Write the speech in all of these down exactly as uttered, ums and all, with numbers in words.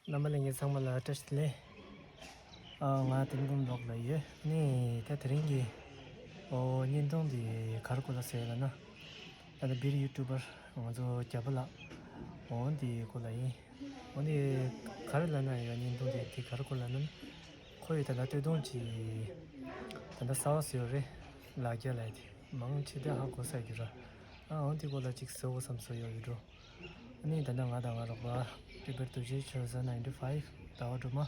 རྣམ་པ་ལྷན་རྒྱས་ཚང་མ་ལ་བཀྲ་ཤིས་བདེ་ལེགས། ཨ། ང་དིན་ཀུན་ལོག་ལ་ཡོད། ནི་ད་དེ་རིང་གི་ཨོ་བརྙན་ཐུང་འདི་ག་རེ་སྐོར་ལ་ཟེར་ལབ་ན། ད་ལྟ་བིར་ཡུ་ཊུ་བར་ང་ཚོ་རྒྱལ་པོ་ལགས། ཨོ་འདི་སྐོར་ལ་ཡིན། ཨོ་ནི་ག་རེ་ལབ་ན་ཡ་བརྙན་ཐུང་འདི་དེ་ག་རེ་སྐོར་ལབ་ན། ཁོ་ཡི་ད་ལྟ་སྟོད་ཐུང་ཅིག་ད་ལྟ་གསར་པ་བཟོས་ཡོད་རེད། ལ་རྒྱ་ལ་དེ་མང་ཆེ་དེ་ཧ་གོ་ས་རྒྱུ་ར། ཨ་ཨོ་འདི་སྐོར་ལ་ཅིག་ཟེར་དགོས་བསམ་སོ་ཡོད་ཡོད་འགྲོ། ནི་ད་ལྟ་ང་དང་ང་རོགས་པ་ཊི་བེཊ་རྡོ་རྗེ་ཆོས་གྲགས་ninety five ཟླ་བ་སྒྲོལ་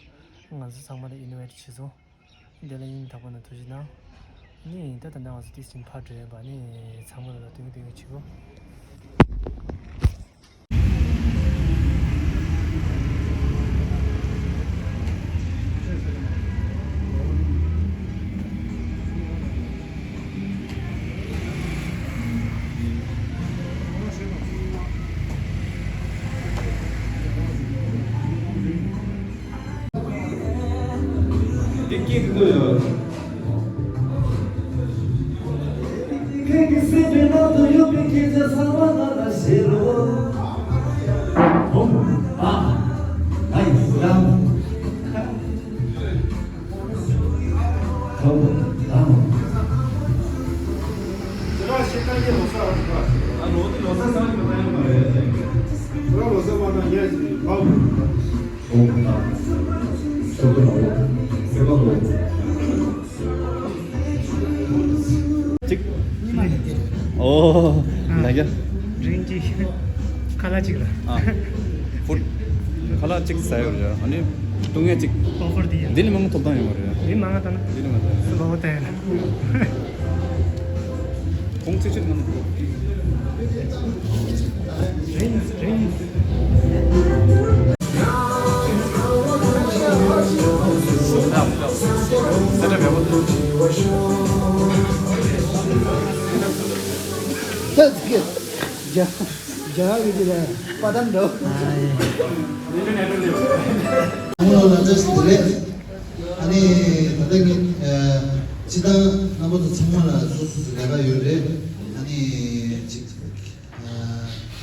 མ། ང་ཚོ་ཚང་མ་ལ་ཨིན་ཝའེ་ཊི་བྱས་སོང་། དེ་ལ་སྙིང་ཐག་པ་ནས་ཐུགས་རྗེ་གནང་། ནི་ད་ད་ལྟ་ང་ཚོ་ཏིས་ཅིན་ཕར་འགྲོ་ཡིན་པ། ནི་ཚང་མ་ལ་སྟོན་གི་སྟོན་གི་བྱེད་གོ། གཅིག་ཨོ། ན་རྒྱ། ཌི་རིང་གཅིག་ཁ་ལག་གཅིག་ལ། ཨ། ཕུད། ཁ་ལག་གཅིག་ཟ་ཡོད་རེད། ཨ་ནི་བཏུང་ཡས་གཅིག་ཨོ་ཕར་དེ་ཡ། འདི་ལས་མང་པོ་ཐོབ་ཐང་ཡོད་མ་རེད། འདི་མང་ང་ད་ན། འདི་ལས་མང་ཐོབ་ཡོད། ལོ་བ་དེ་ལ། ཁོང་ཚེ་ཆེད་ནང་། རིང་རིང་། That's good. རྒྱ་རྒྱ་གར་གྱི་ལ་པ་དམ་འདྲ། ཨ་ནི་ད་ལྟ་ངས་སྤྱི་བཏང་རྣམ་པ་ཚོ་ཚང་མ་ལ་སོ་སོ་སོ་ལས་ཀ་ཡོད་རེད། ཨ་ནི་ཅིག་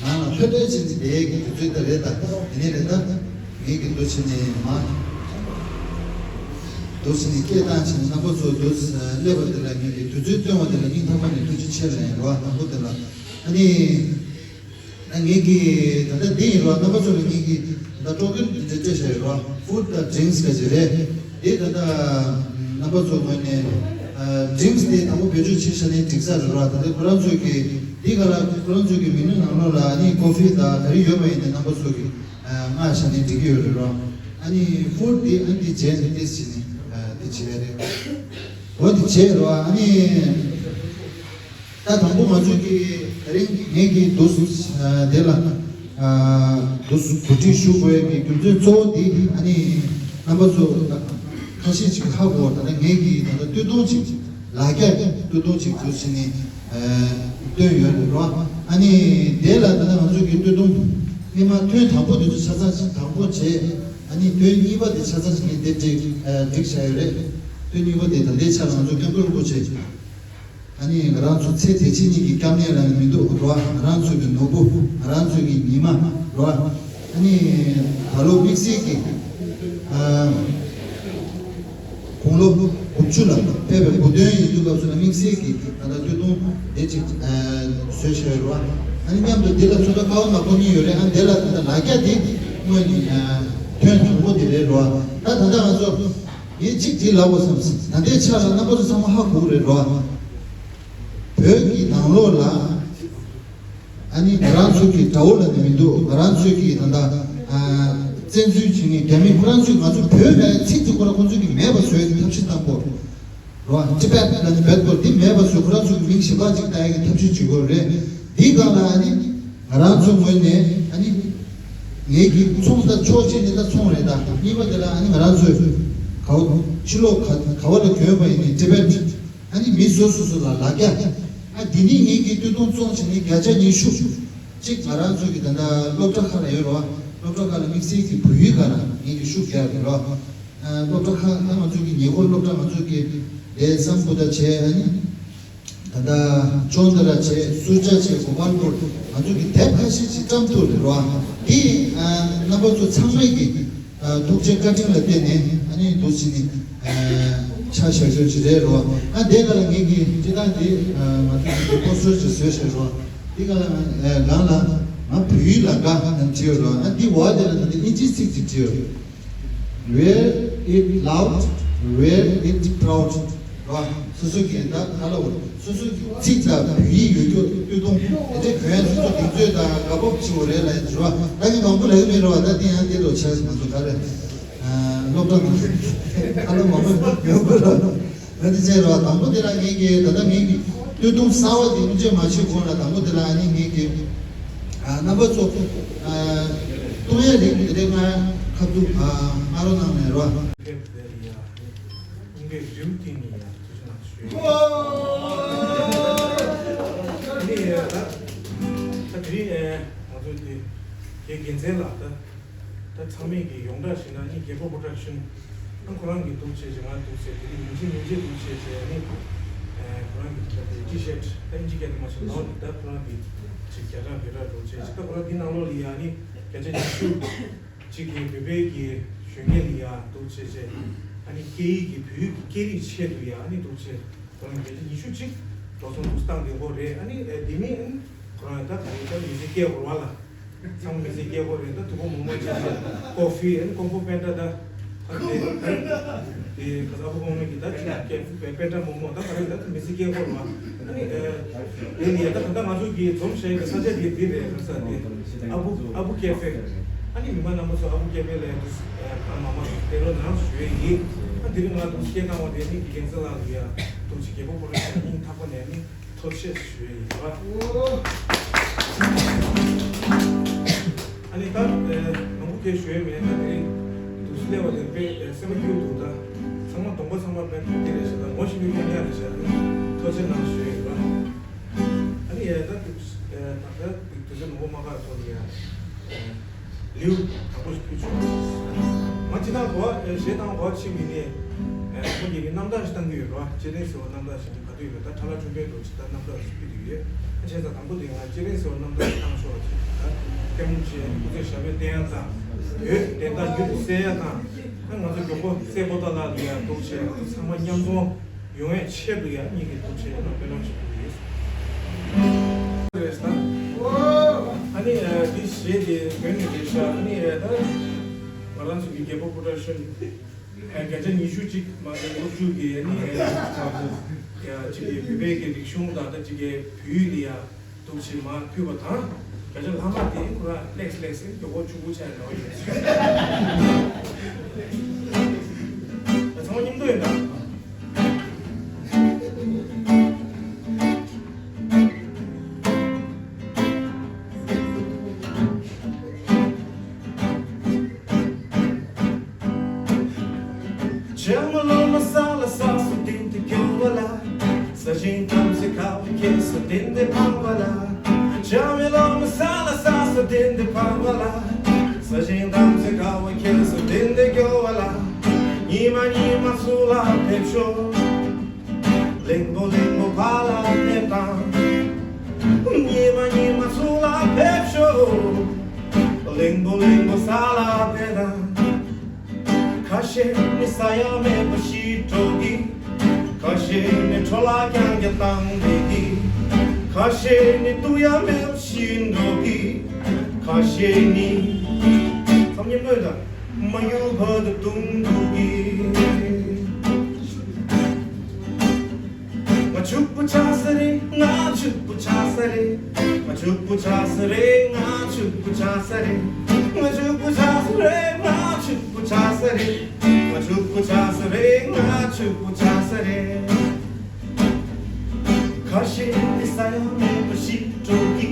ང་ལ་ཐོས་ཐོས་ཕྱིན་ཅི་དེའི་གི་དུས་ཚོད་ད་རེད། ད་དེ་ནས་རེད། ད་ངས་གི་འདུག་ཕྱིན་ནས་མ་འདུག་ཕྱིན་ནས་སྐད་བཏང་ཕྱིན་རྣམ་པ་ཚོ་འདུག་སླེབས་པ་དེ་ལ་ངས་གི་དུས་ཚོད་བཏོན་པ་དེ་ལ་སྙིང་ཐག་པ་ནས་ཐུགས་རྗེ་ཆེ་ལབ་ཡིན་རོགས། དང་པོ་དེ་ལ་ཨ་ནི། ད་ངེད་ཀྱི་ད་ལྟ་འདི་ཡིན་རོགས། རྣམ་པ་ཚོ་ལ་ངེད་ཀྱི་ད་ལྟ་སྤྲོ་སྐྱོད་འདི་འདྲ་སྤྲད་བཞག་ཡོད་རོགས། ཕུཌ་དང་ཌི་རིངས་ག་ཅིག་རེད། འདི་ད་ལྟ་རྣམ་པ་ཚོ་ངོས་ནས་ཌི་རིངས་དེ་དང་པོ་བེད་སྤྱོད་བྱེད་བཞག་ནས་འགྲིག་ས་རེད་རོགས། ད་ལྟ་ཁོ་རང་ཚོས་ཀྱི་འདི་ག་ལ་ཁོ་རང་ཚོས་ཀྱི་མེ་ནུ་ནང་ལོགས་ལ་ཨ་ནི་ཀོ་ཕི་དང་ག་རེ་ཡོད་པ་ཡིན་ནའི་རྣམ་པ་ཚོ་གི་མངགས་བཞག་ནས་འགྲིག་གི་ཡོད་རེད་རོགས། ཨ་ནི་ཕུཌ་འདི་ཨ་ནི་འདི་བྱས་ནས་ཏེས་བྱས་ནས་འདི་བྱས་རེད། འོ་འདི་བྱས་རོགས། ཨ་ནི། ད་དང་པོ་ང་ཚོས་ཀྱི་དེ་རིང་ངེད་ཀྱིས་འདུག་དེ་ལ་འདུག་གོ་སྒྲིག་ཞུ་དགོས་ཀྱི་རྒྱུ་མཚན་གཙོ་བོ་འདི་ཨ་ནི་རྣམ་པ་ཚོ་ཁ་ཤས་ཅིག་ཧ་གོ། ད་ལྟ་ངེད་ཀྱིས་ད་ལྟ་སྟོད་ཐུང་ཅིག་ལ་རྒྱ་སྟོད་ཐུང་ཅིག་འདུག་བྱས་ནས་བཏོན་ཡོད་རེད་རོ། ཨ་ནི་དེ་ལ་ད་ལྟ་ང་ཚོས་ཀྱི་སྟོད་ཐུང་སྔོན་མ་ཐོན་དང་པོ་དེ་ཚོ་ཆ་ཚང་ཅིག་དང་པོ་བྱས། ཨ་ནི་ཐོན་གཉིས་པ་དེ་ཆ་ཚང་ཅིག་ངས་དེ་སྒྲིག་སྒྲིག་བྱས་ཡོད་རེད། ཐོན་གཉིས་པ་དེ་ད་ལྟའི་ཆར་ང་ཚོ་སྐྱབས་མགོན་རིན་པོ་ཆེ། ཨ་ནི་ང་རང་ཚོ་ཚེ་འདི་ཕྱི་གཉིས་ཀྱི་སྐྱབས་གནས་ལ་ནི་མི་འདུག་རོ། ང་རང་ཚོ་གི་ནོར་བུ། ང་རང་ཚོ་གི་ཉི་མ་རོ། ཨ་ནི་ད་ལོ་དམིགས་བསལ་གྱི་ཨ་དགུང་ལོ་དགུ་བཅུ་ལ་ཕེབས་པའི་བུ་སྟོན་ཡིན་དུས་སྐབས་སུ་ལ་དམིགས་བསལ་གྱི་ད་ལྟ་སྟོད་ཐུང་དེ་ཅིག་ཨ་བཟོས་བཞག་ཡོད་རོ། ཨ་ནི་མཉམ་དུ་འདི་ལ་ཚོད་ལྟ་ཀ་བ་མ་ཕོག་མཁན་ཡོད་རེད། ཨ་འདི་ལ་ད་ལྟ་ལ་རྒྱ་དེ་དངོས་ནས་ཨ་ཐོན་དང་པོ་དེ་རེད་རོ། ད་ད་ལྟ་ང་ཚོ། ངས་གཅིག་ཅིག་ལབ་དགོས་བསམ། ད་ལྟའི་ཆ་ལ་རྣམ་པ་ཚོ་ཚང་མ་ཧ་གོ་གི་རེད་རོ། བོད་ཀྱི་ནང་ལོགས་ལ་ཨ་ནི་ང་རང་ཚོ་གི་དགྲ་བོ་ལབ་ནས་མི་འདུག་ང་རང་ཚོ་གི་ད་ལྟ་ཨ་བཙན་འཛུལ་བྱེད་མཁན་རྒྱ་མི་ཁོ་རང་ཚོས་ང་ཚོ་བོད་ལབ་ཚིག་དེ་ཁོ་རང་ཁོ་ཚོ་གི་མེད་པ་བཟོ་ཡག་གི་ཐབས་ཤེས་བཏང་གོ་རོ། ཊི་བེཊ་ལབ་ནས་བེད་ཀོ་འདི་མེད་པ་བཟོ། ཁོ་རང་ཚོ་གི་མིང་གཞན་པ་ཅིག་བཏགས་ཡག་གི་ཐབས་ཤེས་བྱེད་དགོས་རེད། འདིའི་སྒང་ལ་ཨ་ནི། ང་རང་ཚོའི་ངོས་ནས་ཨ་ནི། ངེད་ཀྱི་ཚོང་ད་ཕྱོགས་གཅིག་ནས་ད་ཚོང་རེད། ད་གཉིས་པ་དེ་ལ་ཨ་ནི་ང་རང་ཚོས་ག་བ་ཕྱི་ལོགས་ག་ག་བ་ལ་གྱོན་པ་ཡིན་ནའི་ཊི་བེཊ་ཨ་ནི་མི་སོ་སོ་སོ་ལ་ལ་རྒྱ། ཨ་འདི་ནི་ངེད་ཀྱི་སྟོད་ཐུང་བཙོང་བྱས་ནས་བརྒྱ་ཆ་ཉི་ཤུ་གཅིག་ང་རང་ཚོ་གི་ད་ལྟ་སློབ་གྲྭ་ཁག་ལ་ཡོད་རོ། སློབ་གྲྭ་ཁག་ལ་དམིགས་བསལ་གྱི་བོད་ཡིག་སྒང་ལ་ངེད་ཀྱི་ཤུགས་རྒྱག་གི་རོ། སློབ་གྲྭ་ཁག་ད་ང་ཚོ་གི་ཉེ་འཁོར་སློབ་གྲྭ་ང་ཚོ་གི་དེ་སམ་བྷོ་ཊ་བྱས་ཨ་ནི། ད་ལྟ་ཅོན་ཏ་ར་བྱས། སུ་ཇ་བྱས། གོ་པལ་པུར། ང་ཚོ་གི་དེབ་ཁ་ཤས་ཅིག་བཀྲམ་ཐུབ་རེད་རོ། དེ་ཨ་རྣམ་པ་ཚོ་ཚང་མས་ཀྱི་ ཐུགས་རྗེ་བཀའ་དྲིན་ལ་བརྟེན་ནས་ཨ་ནི་འདུག་ཟེར་ནས་ཆ་བཞག་ཆོག་ཅིག་རེད་རོ། ཨ་དེ་ག་ལ་ངེད་ཀྱི་སྤྱི་བཏང་དེ་ང་ཚོ་གི་པོ་སི་ཊར་ཅིག་བཟོས་བཞག་རོ། དེ་ག་ལ་ང་སྒང་ལ་ང་བོད་ཡིག་ལ་དགའ་ནས་བྲིས་ཡོད་རོ། ཨ་འདི་འོག་དེ་ལ་ད་ལྟ་ཨིན་ཇིའི་ཚིག་ཅིག་བྲིས་ཡོད། Wear it loud, wear it proud. རོ། སོ་སོ་གི་ད་ག་ལ་འོ། སོ་སོ་གི་ཚིག་དང་བོད་ཡིག་ཡོད་རྒྱུ་སྟོད་ཐུང་དེ་འདྲའི་གོན་ཡ་སོ་སོ་གདེང་ཚོད་དང་དགའ་སྤོབས་ཆེ་བོ་རེད་ལབ་ཡ་རོ། ད་ངས་མང་པོ་ལབ་ཀྱི་མེད་རོ། ད་དེ་ཡང་དེ་རོ་ཆགས་ང་ཚོ་ག་རེ། སློབ་གྲྭ་ནང་ཁ་ལོ་མང་པོ་ཡོད་དགོས་རོ། ད་དེ་བྱས་རོ། དང་པོ་དེ་ལ་ངེད་ཀྱི་ད་ལྟ་ངེད་ཀྱི་སྟོད་ཐུང་གསར་བ་དེ་སྔོན་ཆད་མ་ཕྱེ་གོང་ལ་དང་པོ་དེ་ལ་ཨ་ནི་ངེད་ཀྱི་རྣམ་པ་ཚོ་གཏོང་ཡ་རིགས་དེ་འདྲའི་ང་ཁ་ཐུག་ང་རོ་གནང་ནས་རོ། སྙིང་གའི་རིམ་བཏིང་ནས་ཡང་ཐུགས་རྗེ་གནང་ཞུ། ཨ་ནི་ད་ད་དེ་རིང་ང་ཚོ་དེ་དགེ་རྒན་མཚན་ལགས་ད་ད་ཚང་མས་ཀྱི་ཡོངས་གྲགས་ཤིག་ན་ནི་རྒྱལ་པོ་པོ་ཊོ་རག་ཤན་ཨ་ཁོ་རང་གི་འདུག་བྱས་བྱས་ང་འདུག་བྱས་དེ་རིང་ཉིན་གཅིག་ཉིན་གཅིག་འདུག་བྱས་བྱས་ནི་ཁོ་རང་གི་ད་དེ་ཊི་ཤར་ཊི་ད་ཨིན་ཇི་སྐད་དུ་མ་ཤེས་ནོ་ད་ཁོ་རང་གི་ཅིག་རྒྱ་གྲམ་བེ་ར་འདུག་བྱས་བྱས་ད་ཁོ་རང་འདི་ནང་ལོགས་ལ་ཡ་ནི་བརྒྱ་ཆ་ཉི་ཤུ། གཅིག་གིས་བོད་པའི་གི་གཞོན་སྐྱེས་ལ་ཡ་འདུག་བྱས་བྱས། ཨ་ནི་སྐད་ཡིག་གི་བོད་ཡིག་གི་སྐད་རིགས་ཆེད་དུ་ཡ་ཨ་ནི་འདུག་བྱས། ཁོ་རང་བརྒྱ་ཆ་ཉི་ཤུ་གཅིག་འགྲོ་སོང་འདུག་བཏང་བསྡད་ཡོད་རེད། ཨ་ནི་ཨེ་དེ་མིན་ཨ་ནི་ཁོ་རང་ད་ག་རེ་ད་མི་ཚེ་སྐྱེལ་དགོས་རེད་བ་ལ། ཚང་མ་མི་ཚེ་སྐྱེལ་དགོས་རེད། ད་དུ་བ་མོག་མོག་བྱས་བྱས་ཀོ་ཕི་ཨ་ནི་ཀོང་པོ་པན་ཏྲ་ད། ཨ་ནི་དེ་ག་ས་ཨ་ཁུ་ཀོང་མོ་གི་ད་ཅིག་སྐད་པན་ཏྲ་མོག་མོག་ད་ག་རེ་ད་མི་ཚེ་སྐྱེལ་དགོས་རེད་བ། ཨ་ནི་ཨེ། དེ་ནས་ད་ད་ལྟ་ང་ཚོ་གི་འཛོམས་བཞག་གི་ས་ཆ་དེ་འདི་རེད་ལབ་ས་དེ། ཨ་བུ་ཨ་བུ་ཀེ་ཧྥེ། ཨ་ནི་མི་མང་རྣམ་པ་ཚོ་ཨ་བུ་ཀེ་ཧྥེ་ལ་ཡ་དུ་ཨ་མ་མ་དེ་རོ་ནང་ཞུ་ཡས་ཡིན། ཨ་དེ་རིང་ང་དུ་སྐད་བཏང་བ་དེ་ནི་དགེ་རྒན་ཚེ་ལགས་ལ་ཡ་དུ་ཅིག་རྒྱལ་པོ་པོ་རེ་ཤ་སྙིང་ཐག་པ་ནས་ནི་ཐུགས་རྗེ་ཆེ་ཞུ་ཡས་ཡིན་པ། ཨ་ནི་ད་ཨེ་མང་པོ་སྐད་ཞུ་ཡས་མེད། ད་དེ་རིང་དུ་སླེབས་པ་དེ་དཔེ་ཨེ་སེམས་པ་སྐྱིད་པོ་འདུག་ད་ཚང་མ་གདོང་པ་ཚང་མ་དཔེ་དེ་རེད་ཤག་ད་ངོ་ཤེས་པའི་མི་ཉག་རེད་ཤག་ད་ཐུགས་རྗེ་གནང་ཞུ་ཡས་ཡིན་པ། ཨ་ནི་ཡ་ད་དུ་ཨེ་ད་ད་དུས་ཚོད་མང་པོ་མ་བཀག་ཐོག་ནས་ཡ་ཨེ་ལེའུ་དང་པོ་ཞིག་ཕུལ་ཆོག་ང་སྤྱི་བཏང་གོ་བ་ཨེ་གཞས་བཏང་གོ་བ་ཕྱིན་མི་ནས་ཨེ་ཁོ་གཉིས་ཀྱི་རྣམ་ཐར་ཞིག་བཏང་གི་ཡོད་རེད་བ། སྤྱན་རས་གཟིགས་པ་རྣམ་ཐར་ཞིག་ག་དུས་ཡོད་ད་ཁྲ་ལ་ཆུང་པའི་འགྲོ་ཅིག་ད་རྣམ་ཐར་ཞིག་ཕུལ་གྱི་ཡོད། ཨ་བྱས་ཙང་དང་པོ་དེ་ང་སྤྱན་རས་གཟིགས་པ་རྣམ་ཐར་ཞིག་བཏང་ཆོག་ཅིག་ད་སྐྱབས་མགོན་ཆེན་སྐུ་ཚེ་ཞབས་པད་བརྟན་ཡག་དང་བོད་བདེན་མཐའ་མྱུར་དུ་གསལ་ཡག་དང་། ཨ་ང་ཚོ་མགྱོགས་པོ་སྲས་པོ་ཏཱ་ལ་ལ་ཡ་འདུག་བྱས་ང་ཚོ་ཚང་མ་མཉམ་འཛོམས་ཡོང་ཡས་ཆེད་དུ་ཡ་གཉིས་ཀྱི་འདུག་བྱས་ཡ་ན་དཔེ་ལོག་ཞིག་ཕུལ་གྱི་ཡོད། རེད་ས། ཨ་ནི་འདི་གཞས་དེ་བོད་ནས་རེད་ཤག་ཨ་ནི་ད་ང་རང་ཚོ་གི་རྒྱལ་པོ་པོ་ཊོ་རག་ཤན་བརྒྱ་ཆ་ཉི་ཤུ་གཅིག་མ་གཏོགས་སློབ་ཕྲུག་གི་ཨ་ནི་ཡ་གཅིག་གི་བོད་པའི་གི་རིག་གཞུང་དང་ད་གཅིག་གི་བོད་ཡིག་ལ་ཡ། འདུག་ཅེས་མར་ཕུལ་བ་དང་། བརྒྱ་ཆ་ལྷག་མ་དེ་ཁོ་ར་ལེགས་ལེགས་ཟེར་མགྱོགས་པོ་ཕྱུག་པོ་ཆགས་ཡོང་བ་ཡིན། ད་ཚང་མ་མཉམ་དུ་ཡིན་ད། བྱ་མོ་ལོ་མ་ས་ལ་ས་སུ་ཏིང་ཏི་སྐྱོ་བ་ལ། ས་ཞིང་གཏམ་ཚེ་ཁ་བ་ཁྱེར་སུ་ཏིང་ཏི་འཕང་བ་ལ། བྱ་མོ་ལོ་མ་ས་ལ་ས་སུ་ཏིང་ཏི་འཕང་བ་ལ། ས་ཞིང་གཏམ་ཚེ་ཁ་བ་ཁྱེར་སུ་ཏིང་ཏི་སྐྱོ་བ་ལ། ཉི་མ་ཉི་མ་ཚུར་ལ་ཕེབས་ཤོག་གླིང་བུ་གླིང་བུ་ཕར་ལ་ཕེབས་དང་། ཉི་མ་ཉི་མ་ཚུར་ལ་ཕེབས་ཤོག་གླིང་བུ་གླིང་བུ་ས་ལ་ཕེབས་དང་། ཁ་ཤས་ནི་ཟ་ཡ་མེད་པ་ཤི་འགྲོ་གི། ཁ་ཤས་ནི་འཕྲོ་བརླག་རྐྱང་རྐྱང་བཏང་བསྡད་ཀི། ཁ་ཤས་ནི་བཏུང་ཡ་མེད་པ་ཤི་འགྲོ་གི། ཁ་ཤས་ནི། ཚང་མ་མཉམ་དུ་ཡོད་ད། མ་ཡུ་བར་དུ་བཏུང་འདུག་གི། ང་ཕྱུག་པོ་ཆགས་ས་རེད། ང་ཕྱུག་པོ་ཆགས་ས་རེད། ང་ཕྱུག་པོ་ཆགས་ས་རེད། ང་ཕྱུག་པོ་ཆགས་ས་རེད། ང་ཕྱུག་པོ་ཆགས་ས་རེད། ང་ཕྱུག་པོ་ཆགས་ས་རེད། ང་ཕྱུག་པོ་ཆགས་ས་རེད། ང་ཕྱུག་པོ་ཆགས་ས་རེད། ཁ་ཤས་ནི་ཟ་ཡ་མེད་པ་ཤི་འགྲོ་གི།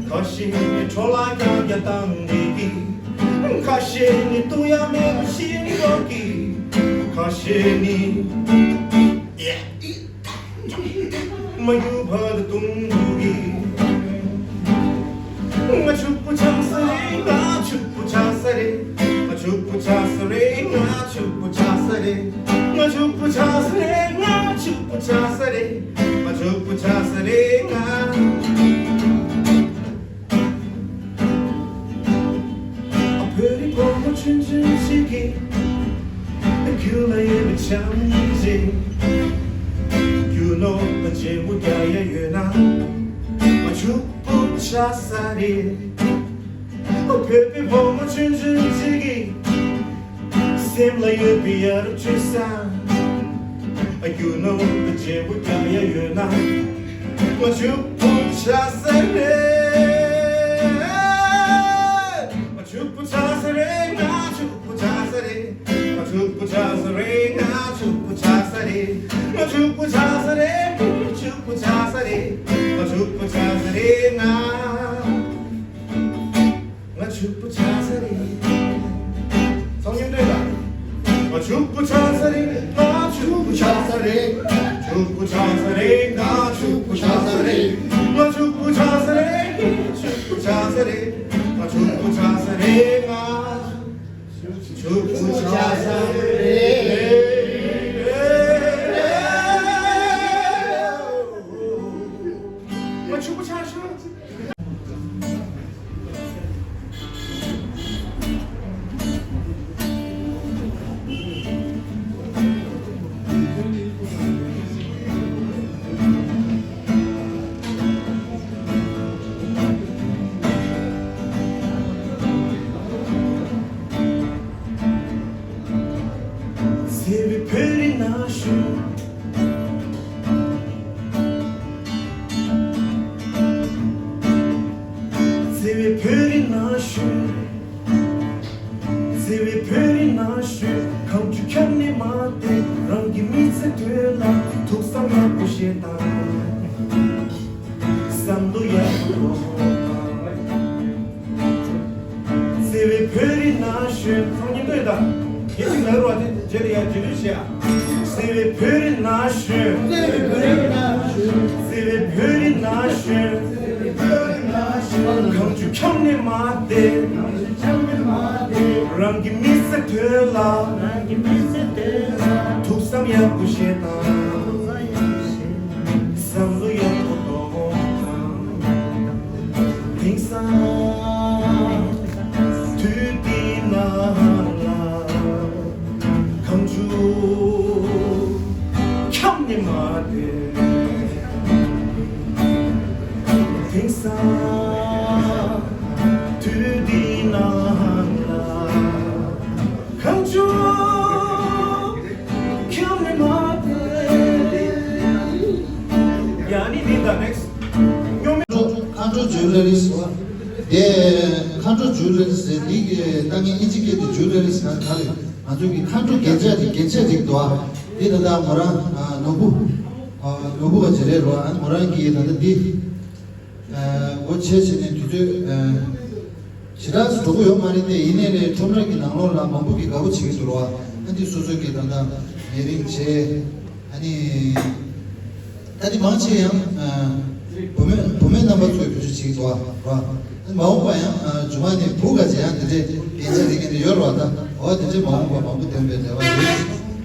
ཁ་ཤས་ནི་འཕྲོ་བརླག་རྐྱང་རྐྱང་བཏང་བསྡད་ཀི། ཁ་ཤས་ནི་བཏུང་ཡ་མེད་པ་ཤི་འགྲོ་གི། ཁ་ཤས་ནི། མ་ཡུ་བར་དུ་བཏུང་འདུག་གི། ང་ཕྱུག་པོ་ཆགས་ས་རེད། ང་ཕྱུག་པོ་ཆགས་ས་རེད། ང་ཕྱུག་པོ་ཆགས་ས་རེད། ང་ཕྱུག་པོ་ཆགས་ས་རེད། ང་ཕྱུག་པོ་ཆགས་ས་རེད། ང་ཕྱུག་པོ་ཆགས་ས་རེད། ང་ཕྱུག་པོ་ཆགས་ས་རེད། ང་། ཨ་བོད་ བུ་མོ་ཆུང་ཆུང་ཞིག་གིས་ཁྱོད་ལ་ཡོད་པའི་བྱམས་བརྩེ། རྒྱུ་ནོར་དང་བརྗེ་པོ་རྒྱག་ཡ་ཡོད་ན། ང་ཕྱུག་པོ་ཆགས་ས་རེད། བོད་པའི་བུ་མོ་ཆུང་ཆུང་ཞིག་གི་སེམས་ལ་ཡོད་པའི་ཡ་རབས་སྤྱོད་བཟང་། རྒྱུ་ནོར་དང་བརྗེ་པོ་རྒྱག་ཡ་ཡོད་ན། ང་ཕྱུག་པོ་ཆགས་ས་རེད། ང་ཕྱུག་པོ་ཆགས་ས་རེད། ང་ཕྱུག་པོ་ཆགས་ས་རེད། ང་ཕྱུག་པོ་ཆགས་ས་རེད། ང་ཕྱུག་པོ་ཆགས་ས་རེད། ང་ཕྱུག་པོ་ཆགས་ས་རེད། ང་ཕྱུག་པོ་ཆགས་ས་རེད། ང་ཕྱུག་པོ་ཆགས་ས་རེད། ང་ང་ཕྱུག་པོ་ཆགས་ས་རེད། ཚང་མ་མཉམ་དུ་ཡིན་ད། ང་ཕྱུག་པོ་ཆགས་ས་རེད། ང་ཕྱུག་པོ་ཆགས་ས་རེད། ཕྱུག་པོ་ཆགས་ས་རེད། ང་ཕྱུག་པོ་ཆགས་ས་རེད། ང་ཕྱུག་པོ་ཆགས་ས་རེད། ཕྱུག་པོ་ཆགས་ས་རེད། ང་ཕྱུག་པོ་ཆགས་ས་རེད། ང་ཕྱུག་པོ་ཆགས་ས་རེད། ང་ཕྱུག་པོ་ཆགས་ཤོག་བརྩེ་བའི་བོད་རིགས་ན་གཞོན། བརྩེ་བའི་བོད་རིགས་ན་གཞོན། བརྩེ་བའི་བོད་རིགས་ན་གཞོན། གངས་ཆུ་འཁྱམས་ནས་མ་བསྡད། རང་གི་མི་ཚེ་དོན་ལ་ཐུགས་བསམ་ཡག་པོ་བཞེས་དང་། བསམ་བློ་ཡག་པོ་གཏོང་དང་། བརྩེ་བའི་བོད་རིགས་ན་གཞོན། ཚང་མ་མཉམ་དུ་ཡིན་ད། ཡིན་གཅིག་ལ་རོགས་དེ་རྗེས་ལ་ཡར་རྗེས་ལུས་བྱེད་ཨ། བརྩེ་བའི་བོད་རིགས་ན་གཞོན། བརྩེ་བའི་བོད་རིགས་ན་གཞོན། གངས་ཆུ་འཁྱམས་ནས་མ་བསྡད། རང་གི་མི་ཚེ་དོན་ལ། ཐུགས་བསམ་ཡག་པོ་བཞེས་དང་། བསམ་བློ་ཡག་པོ་གཏོང་དང་། དེང་སང་དུས་འདི་ནང་ལ། གངས་ཆུ་འཁྱམས་ནས་མ་བསྡད། དེང་སང་དུས་འདི་ནང་ལ། གངས་ཆུ་འཁྱམས་ནས་མ་བསྡད། ཡ་ནི་འདི་དང་ནེགསི། མཁའ་འགྲོ་ཇུ་ལེ་རིས། དེ་མཁའ་འགྲོ་ཇུ་ལེ་རིས་འདི་གི་ལྟ་ངན་ཨིན་ཇི་སྐད་དུ་ཇུ་ལེ་རིས་ང་ག་རེ། ང་ཚོ་གི་མཁའ་འགྲོ་རྒྱན་ཆ་རིགས་རྒྱན་ཆ་རིགས་འདུག་ཨ། འདི་ད་ལྟ་མོ་རང་ནོར་བུ། ནོར་བུ་བ་ཇི་རེད་རོ། ཨ་མོ་རང་གིས་ད་ལྟ་འདི། སྒོ་ཕྱེ་བྱས་ནས་དུས་ཚོད་ཞེ་དྲག་འགྲོ་གི་ཡོད་མ་རེད་དེ། ཡིན་ནའི་རེད། ཁྲོམ་ར་གི་ནང་ལོགས་ལ་མང་པོ་གིས་དགའ་པོ་བྱེད་ཀྱི་འདུག་རོ། ཨ་འདི་སོ་སོ་གིས་ད་ལྟ་ཉེ་རིང་བྱས། ཨ་ནི། ད་ནི་མང་ཆེ་ཡང་། བུ་མོ་བུ་མོ་རྣམ་པ་ཚོས་བེད་སྤྱོད་བྱེད་ཀྱི་འདུག་ར། མ་འོངས་པ་ཡང་མཇུག་མ་ནས་བུ་ག་ཅིག་ཡང་དེ་འདྲའི་རྒྱན་ཆ་རིག་མཁན་དེ་ཡོད་རེད་བ། ད་འོ་དེ་འདྲའི་མ་འོངས་པ་མང་པོ་ཐོན་པའི་རེ་བ་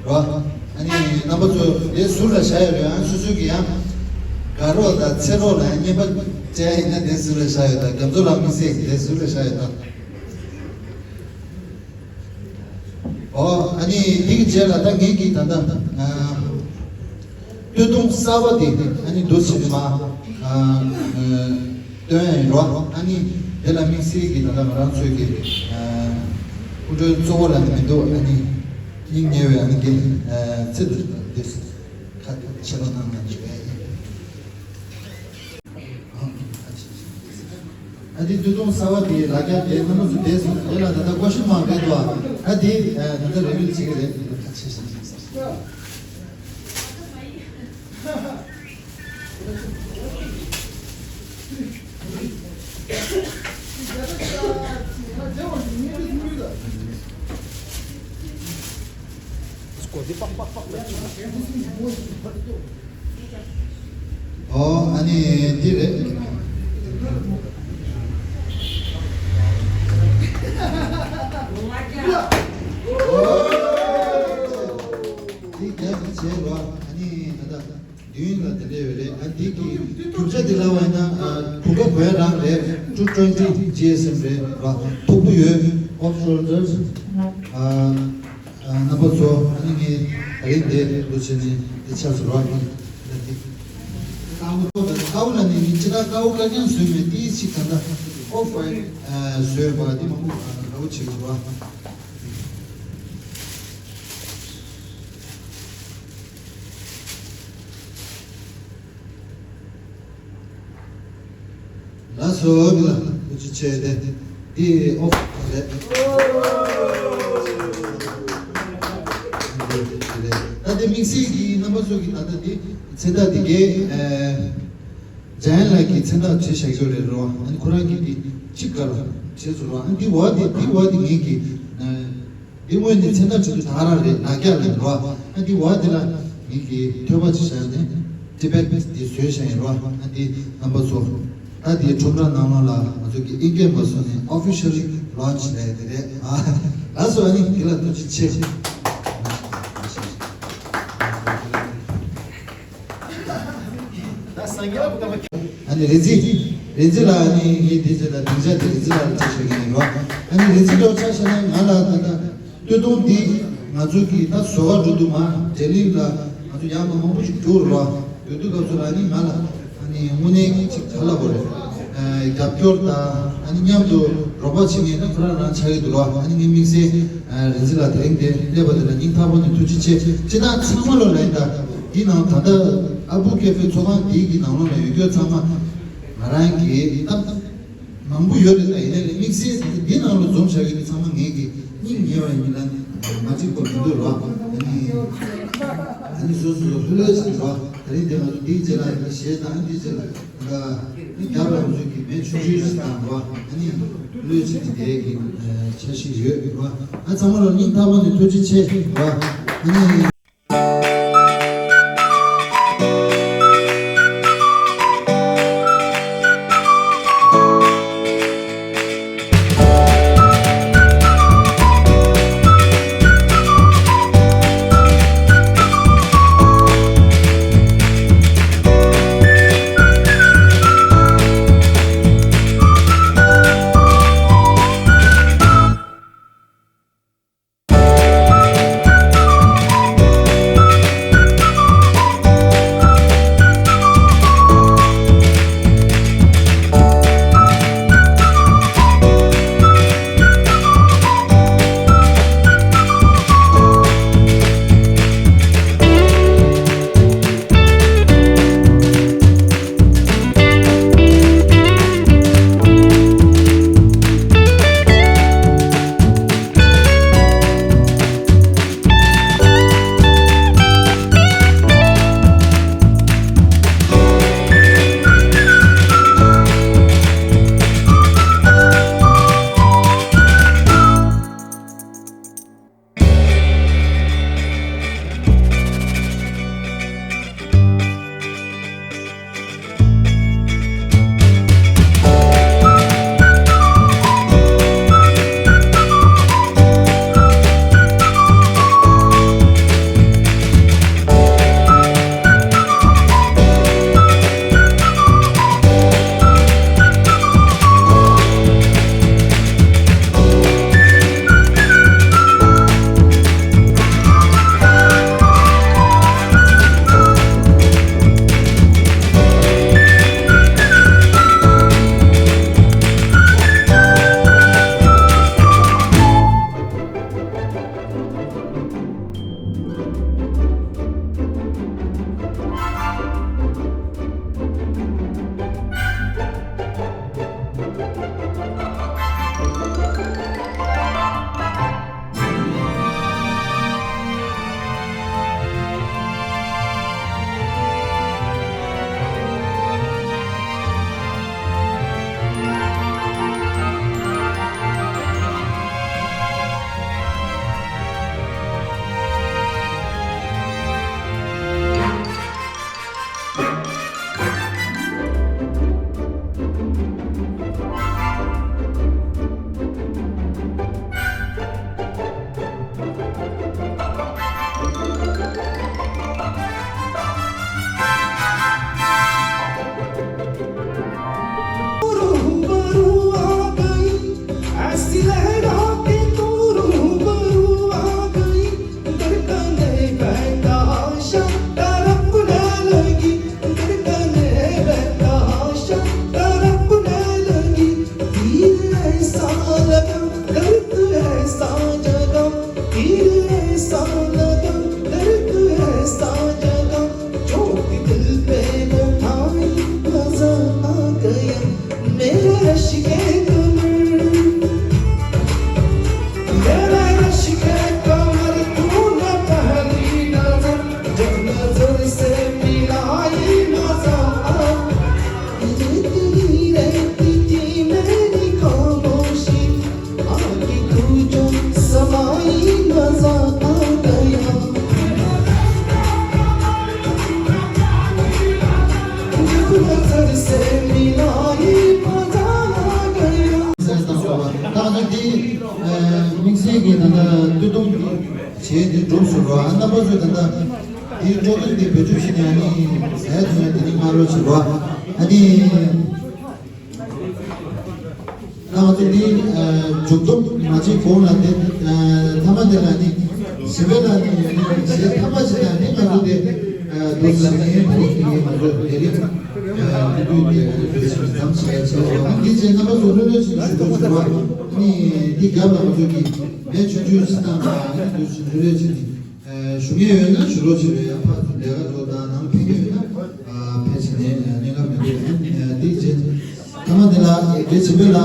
ཡོད་ར། ཨ་ནི་རྣམ་པ་ཚོ་དེ་ཟུར་ལ་བཞག་ཡོད་རེད། ཨ་སོ་སོ་གི་ཡང་དགའ་རོགས་དང་འཚེར་རོགས་ལ་ཡང་རྔན་པ་སྤྲད་ཡ་ཡིན་ན་དེ་ཟུར་ལ་བཞག་ཡོད། ད་རྒྱ་མཚོ་ལགས་དམིགས་བསལ་གྱི་དེ་ཟུར་ལ་བཞག་ཡོད་ད། ཨོ། ཨ་ནི་དེ་གི་རྗེས་ལ་ད་ངེད་ཀྱིས་ད་ལྟ་སྟོད་ཐུང་གསར་པ་དེ་ཨ་ནི་འདུག་སེ་དེ་མ་སྟོན་ཡ་ཡིན་རོ། ཨ་ནི་དེ་ལ་དམིགས་བསལ་གྱི་ད་ལྟ་ང་རང་ཚོས་ཀྱི་སྐུ་མགྲོན་གཙོ་བོ་ལ་ནི་མི་འདུག་ཨ་ནི་སྙིང་ཉེ་བའི་ཨ་ནི་དེ་ཚེ་འདུག་དེ་ཁ་ཆེ་ལོ་ནང་ན་འཇུག་ཡ་ཡིན། ཨ་དེ་སྟོད་ཐུང་གསར་པ་དེའི་ལ་རྒྱ་དེ་ཁོ་ན་ཚོ་བསྡད་སོང་། དེ་ལ་ད་ལྟ་སྐུ་ཞབས་མ་རེད་དོ། ཨ་དེ་ད་ལྟ་རེ་བེལ་བྱེད་ཀྱི་རེད། ཁ་ཆེ་ཞིང་ཞིང་ས། ཨོ། ཨ་ནི་འདི་རེད། འདི་རྒྱབ་ཀྱི་བྱས་རོ། ཨ་ནི་ད་ལྟ་ ཡུན་ལ་དེ་འདྲ་ཡོད་རེད། ཨ་འདི་གི་རྒྱུ་ཆ་དེ་ལབ་པ་ཡིན་ན། ཨ་གོ་སྐབས་གོ་ཡ་རང་རེད། two twenty G S M རེད་བ། མཐུག་པོ་ཡོད། Off shoulders། ཨ་ཨ་རྣམ་པ་ཚོ། ཨ་ནི་ངས་ད་རིང་དེ་འདུག་བྱས་ནས་དེ་ཆགས་སོང་བ། ཀ་བོ་ཀ་བོ་ལ་ནི་ཅི་ད་ཀ་བོ་ཀ་རྐྱང་བཟོས་མེད། དེའི་ཕྱི་ག་འདྲ་Off white བཟོས་པ་དེ་མང་པོ་ཀ་བོ་བྱེད་དགོས་བ། ལགས་སོ། འདི་ལ་ཐུགས་རྗེ་ཆེ། དེ་འདི་ཨོ་རེད། ད་དེ་དམིགས་བསལ་གྱི་རྣམ་པ་ཚོ་གི་ད་ལྟ་འདི་མཚན་རྟགས་འདི་གའི་ཨ་འཇམ་དབྱངས་ལགས་ཀྱི་མཚན་རྟགས་བྲིས་བཞག་ཡོད་རེད་རོ། ཨ་ནི་ཁོ་རང་གིས་འདི་གཅིག་ག་ལ་བྲིས་སོང་རོ། ཨ་འདི་འོག་འདི་འདི་འོག་འདི་ངེད་ཀྱི་ཨ། འདི་སྔོན་ནས་མཚན་རྟགས་བྲིས་དུས་ད་ག་རང་རེད། ལག་རྒྱག་ལ་རོ། ཨ་འདི་འོག་འདི་ལ་ངེད་ཀྱི་ཐོད་པ་ཅིག་བཞག་ནས་ཊི་བེཊ་འདི་བཟོས་བཞག་ཡིན་རོ། ཨ་འདི་རྣམ་པ་ཚོ། ད་འདིའི་ཁྲོམ་ར་ནང་ལོགས་ལ་ང་ཚོ་གི་ཨིན་སྐད་མ་བཟོས་ནས་ཨོ་ཕི་ཤལ་ལོན་ཆི་ལབ་ཡ་དེ་རེད། ཨ་ལགས་སོ། ཨ་ནི་འདི་ལ་ཐུགས་རྗེ་ཆེ། ད་སངས་རྒྱས་ཨ་ཁུ་ཏ་མ། ཨ་ནི་རེ་རྩིས། རེ་རྩིས་ལ་ཨ་ནི་ངས་འདི་ཚོ་ལ་སྡིངས་ཆ་དེ་རེ་རྩིས་ལ་ལ་ཆ་བཞག་གི་ཡིན་རོ། ཨ་ནི་རེ་རྩིས་ལ་ཆ་བཞག་ན་ང་ལ་ད་ལྟ་སྟོད་ཐུང་འདི་ང་ཚོ་གི་ད་བཟོ་ག་འགྲོ་དུས་མ་འབྲས་གླིང་ལ་ང་ཚོ་ཡར་མར་མང་པོ་ཞིག་འགྲོ་རོ། འགྲོ་དུས་སྐབས་སུ་ལ་ཨ་ནི་ང་ལ་ཨ་ནི་དངོས་གནས་ཅིག་ག་ལབ་དགོས་རེད། ཨ་རྒྱབ་སྐྱོར་དང་ཨ་ནི་མཉམ་དུ་རོགས་པ་བྱེད་མཁན་ད་ཁོ་རང་རང་ཆགས་ཀྱི་འདུག་རོ། ཨ་ནི་ངས་དམིགས་བསལ་ཨ་རེ་རྩིས་ལ་དེ་རིང་འདིར་སླེབས་པ་དེ་ལ་སྙིང་ཐག་པ་ནས་ཐུགས་རྗེ་ཆེ། སྤྱིར་བཏང་ཚང་མ་ལོ་ལ་ཡིན་ད། འདི་ནང་ད་ལྟ་ཨ་བུ་ཀེ་ཧྥེ་ཚོགས་ཁང་འདི་གི་ནང་ལོགས་ལ་ཡོད་རྒྱུ་ཚང་མ་ང་རང་གི་ད་མང་པོ་ཡོད་རེད། ད་ཡིན་ནའི་དམིགས་བསལ་འདི་ནང་ལ་འཛོམས་བཞག་ཡོད་རྒྱུ་ཚང་མ་ངེད་ཀྱི་སྙིང་ཉེ་བ་ཡིན་ལ་མ་འགྲིག་པ་མི་འདུག་རོ། ཨ་ནི་ཨ་ནི་སོ་སོ་ལྷོད་ལྷོད་བྱེད་རོ། ད་རིང་འདི་ང་ཚོ་འདིའི་རྗེས་ལ་གཞས་དང་འདིའི་རྗེས་ལ་ད་ནི་རྒྱབ་ལ་ང་ཚོ་གི་མེ་ཆུང་ཆུང་ཞིག་དང་རོ། ཨ་ནི་ལྷོད་ལྷོད་བྱེད་ཀྱི་དེ་གི་འཆར་གཞི་ཡོད་རོ། ཨ་ཚང་མ་ལ་སྙིང་ཐག་པ་ནས་ཐུགས་རྗེ་ཆེ་རོ། ཨ་ནི། ངས་ད་ལྟ་སྟོད་ཐུང་བྱས་དེ་འགྲུབ་སོང་རོ། ཨ་རྣམ་པ་ཚོས་ད་ལྟ་དེའི་སྤྲོ་སྐྱིད་དེ་བེད་སྤྱོད་བྱེད་ནས་ཨ་ནི་ཟས་ཐུང་ཡ་དེ་ནི་མ་རོ་བྱེད་རོ། ཨ་ནི། ང་ཚོ་འདི་མཇུག་སྡོམ་མ་བྱེད་གོང་ལ་དེ་མཐའ་མ་དེ་ལ་ནི་ཞི་བའི་ལ་ནི་ཞེས་མཐའ་མ་ཞིག་དང་ནི་ང་ཚོ་དེ་འདུག་ཟེར་ནས་བོད་ཀྱི་ང་ཚོ་དེ་རིང་དུས་དུས་དེ་འདུག་ཟེར་ནས་འདམ་ཞིག་ལ་ཆེ་བ་ནི་འདི་བྱས་རྣམ་པ་ཚོ་ལྷོད་ལྷོད་ཞིག་ཞུ་རོགས་ཞུ་བ་ནི་འདི་རྒྱབ་ལ་ང་ཚོ་གི་མེ་ཆུང་ཆུང་ཞིག་བཏང་བ་ནི་འདུག་ཞུ་ལྷོད་ལྷོད་བྱས་ནས། ཞུ་མཁན་ཡོད་ན་ཞུ་རོགས་བྱེད་རོགས། ཡང་ཕར་ཚུར་ལས་ཀ་འགྲོ་དང་ནང་ཕན་གྱི་ཡོད་ན་ཕལ་ཆེར་ནས་གནད་འགག་མི་འདུག་འདི་རྗེས་ཐ་མ་འདི་ལ་འགྲེལ་བྱེད་པའི་ལ།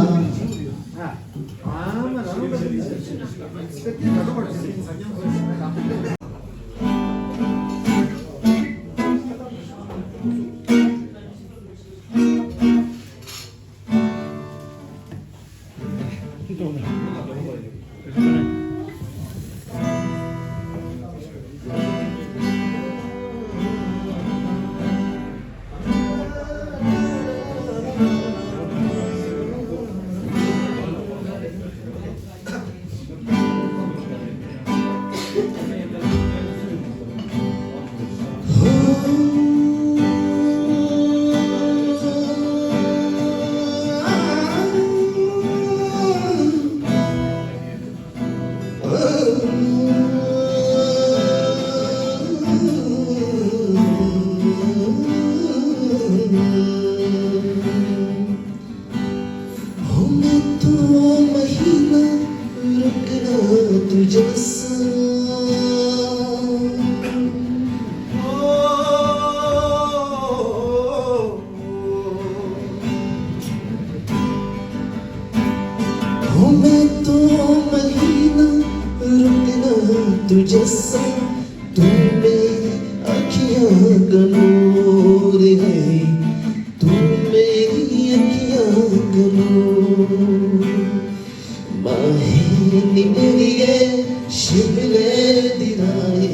हो मैं तो महीना रुकना तुझे सा। हो मैं तो महीना रुकना तुझे सा। तू मेरी अखियां का नूर है, तू मेरी अखियां का नूर। माहे नी मेरिये शिमले दी राहे,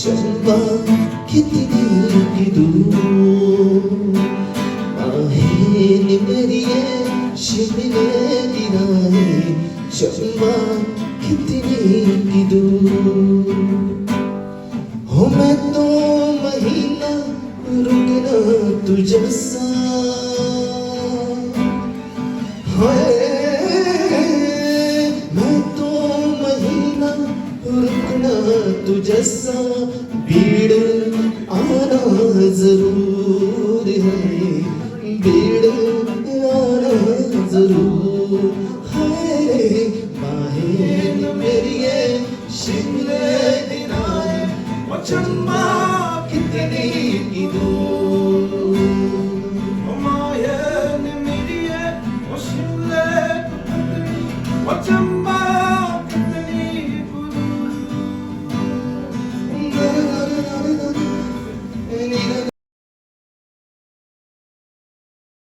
चंबा कितनी की दूर। माहे नी मेरिये शिमले दी राहे, चंबा कितनी की दूर। हो मैं तो महीना रुकना तुझे सा। हाय, मैं तो महीना रुकना तुझे सा। भीड़ आना जरूर है, भीड़ आना जरूर है। माहे नी मेरिये शिमले दी राहे, ओ चंबा कितनी की दूर। ओ माहे नी मेरिये, ओ शिमले तू कितनी, ओ चंबा